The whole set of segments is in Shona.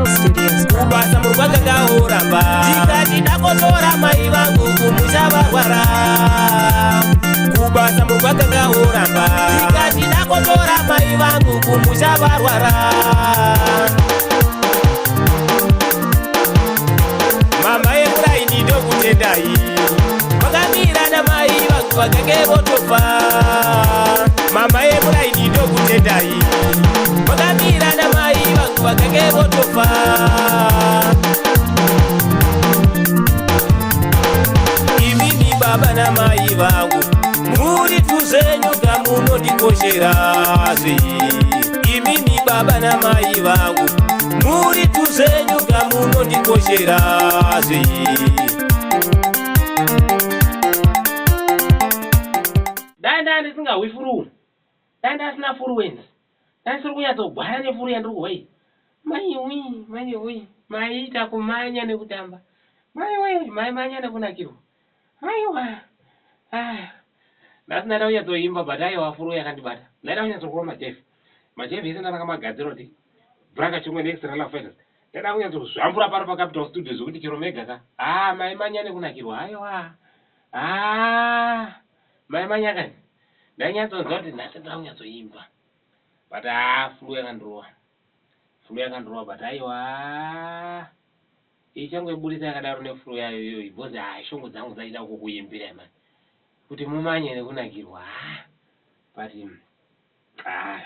Capital Studios Pro. Kubasa murwakanga uramba, ndikati dakotora mai vangu kumusha varwara. Kubasa murwakanga uramba, ndikati dakotora mai vangu kumusha varwara. Mama yemuraini, ndokutendai, makamira namai vangu vakange votofa. Mama yemuraini, ndokutendai, makamira namai vangu vakange votofa. Imini baba namai vangu muri tuzvenyu kamunondikosherazve. Imini baba namai vangu muri tuzvenyu kamunondikosherazve. Dai ndaa ndisingahwi flu, dai ndasina fluency, dai ndisiri kunyatsogwaya neflu yandiri kuhwa iyi. Maiwi, maiwi, maiita kumanya nekutamba. Maiwe, maimanya nekunakirwa. Aiwa, ah, nhasi ndaida kunyatsoimba, but aiwa, flu yakandibata. Ndaida kunyatsokurwa majefi, majefi ese ndaranga magadzira kuti Braka Chimwe neExtra Love Fighters. Ndaida kunyatsozvambura pano paCapital Studio zvekuti chero mega ka. Ah, maimanya nekunakirwa. Aiwa, ah, maimanya kani. Ndainyatsonzwa kuti nhasi ndoda kunyatsoimba, but ah, flu yakandirova, flu yakandirova. But aiwa, ichangoibudisa yakadaro neflu yayo iyoyi, because ah, shungu dzangu dzaida kukuimbira mani kuti mumanye nekunakirwa. Ah, but ah,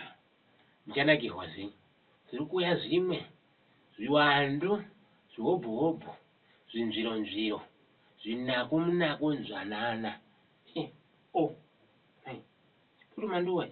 muchanakirwa zvenyu, zviri kuuya zvimwe zviwandu, zvihobho hobho, zvinzviro nzviro, zvinaku munaku, nzvanana. Oh, chipuru manduwa.